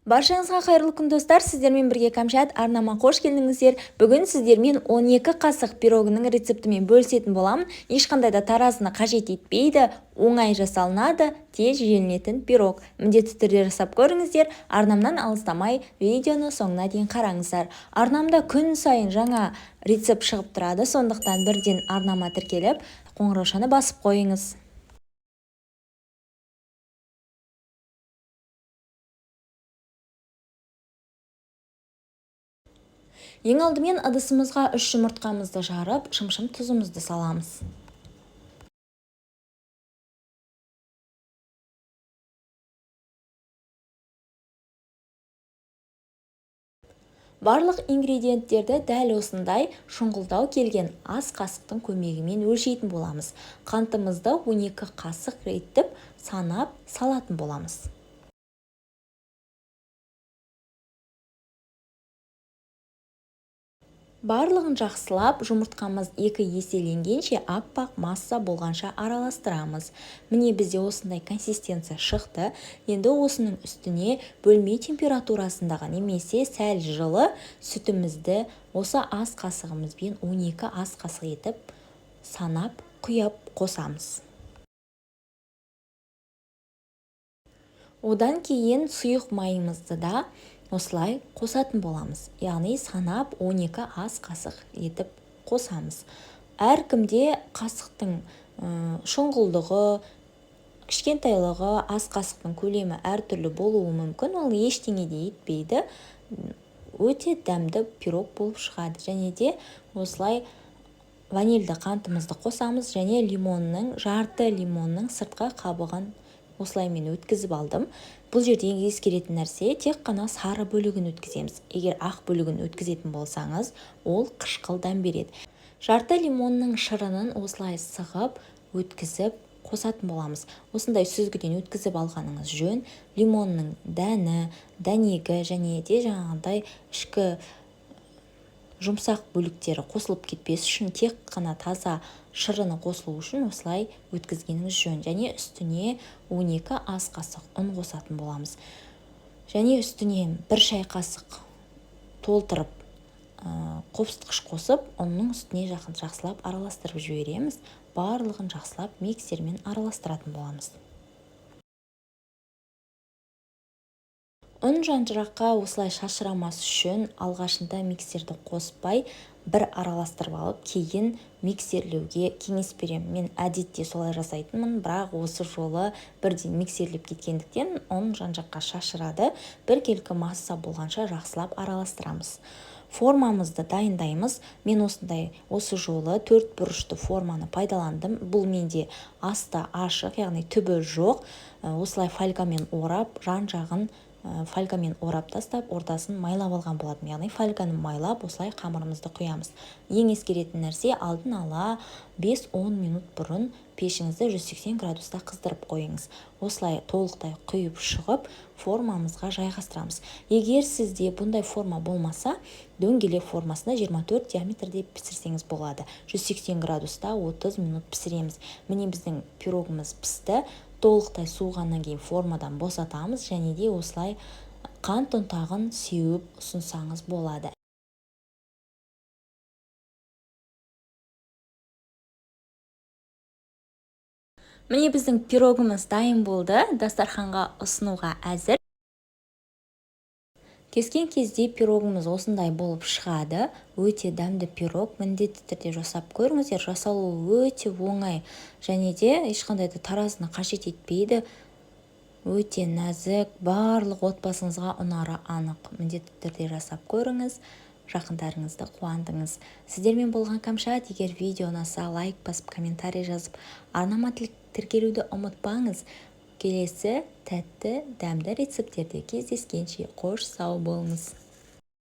Баршаңызға қайырлы күн, достар! Сіздермен бірге Кәмшат. Арнама қош келдіңіздер. Бүгін сіздермен 12 қасық пирогының рецептімен бөлісетін боламын. Ешқандай да таразыны қажет етпейді, оңай жасалынады, тез желінетін пирог. Міндетті түрде жасап көріңіздер. Арнамнан алыстамай, видеоны соңына дейін қараңыздар. Арнамда күн сайын жаңа рецепт шығып тұрады, сондықтан бірден арнама тіркеліп, қоңыраушаны басып қойыңыз. Ең алдымен ыдысымызға 3 жұмыртқамызды жарып, шымшым тұзымызды саламыз. Барлық ингредиенттерді дәл осындай шұңғылдау келген ас қасықтың көмегімен өлшейтін боламыз. Қантымызды 12 қасық етіп санап салатын боламыз. Барлығын жақсылап, жұмыртқамыз 2 еселенгенше, аппақ масса болғанша араластырамыз. Міне, бізде осындай консистенция шықты. Енді осының үстіне бөлме температурасындағы немесе сәл жылы сүтімізді осы ас қасығымызбен 12 ас қасық етіп санап құйып қосамыз. Одан кейін сұйық майымызды да осылай қосатын боламыз. Яғни санап 12 ас қасық етіп қосамыз. Әркімде қасықтың шұңғылдығы, кішкентайлығы, ас қасықтың көлемі әртүрлі болуы мүмкін. Ол ештеңе де етпейді. Өте дәмді пирог болып шығады. Және де осылай ванильді қантымызды қосамыз және лимонның, жарты лимонның сыртқы қабығын осылай мен өткізіп алдым. Бұл жерде ескеретін нәрсе, тек қана сары бөлігін өткіземіз. Егер ақ бөлігін өткізетін болсаңыз, ол қышқыл дәм береді. Жарты лимонның шырынын осылай сығып, өткізіп қосатын боламыз. Осындай сүзгіден өткізіп алғаныңыз жөн. Лимонның дәні, дәнегі және де жаңағындай ішкі жұмсақ бөліктері қосылып кетпес үшін, тек қана таза шырыны қосылу үшін осылай өткізгеніңіз жөн. Және үстіне 12 ас қасық ұн қосатын боламыз. Және үстіне 1 шай қасық толтырып қопсытқыш қосып, ұнның үстіне жақын жақсылап араластырып жібереміз. Барлығын жақсылап миксермен араластыратын боламыз. Ұн жан-жаққа осылай шашырамас үшін алғашында миксерді қоспай бір араластырып алып, кейін миксерлеуге кеңес беремін. Мен әдетте солай жасайтынмын, бірақ осы жолы бірден миксерлеп кеткендіктен ұн жан-жаққа шашырады. Біркелкі масса болғанша жақсылап араластырамыз. Формамызды дайындаймыз. Мен осындай осы жолы 4 бұрышты форманы пайдаландым. Бұл менде асты ашық, яғни түбі жоқ. Осылай фольгамен орап, жан-жағын фольгамен орап тастап, ортасын майлап алған болатын. Яғни фольганы майлап, осылай қамырымызды құямыз. Ең ескеретін нәрсе, алдын ала 5-10 минут бұрын пешіңізді 180 градуста қыздырып қойыңыз. Осылай толықтай құйып шығып, формамызға жайғастырамыз. Егер сізде бұндай форма болмаса, дөңгелек формасында 24 диаметрде пісірсеңіз болады. 180 градуста 30 минут пісіреміз. Міне, біздің пирогымыз пісті. Толықтай суығаннан кейін формадан босатамыз және де осылай қант ұнтағын сеуіп ұсынсаңыз болады. Міне, біздің пирогымыз дайын болды, дастарханға ұсынуға әзір. Кескен кезде пирогымыз осындай болып шығады. Өте дәмді пирог, міндетті түрде жасап көріңіздер. Жасалуы өте оңай және де ешқандай да таразыны қажет етпейді. Өте нәзік, барлық отбасыңызға ұнары анық. Міндетті түрде жасап көріңіз, жақындарыңызды қуантыңыз. Сіздермен болған Кәмшат. Егер видео ұнаса, лайк басып, комментарий жазып, арнама тіркелуді ұмытпаңыз. Келесі тәтті, дәмді рецепттерде кездескенше, қош сау болыңыз.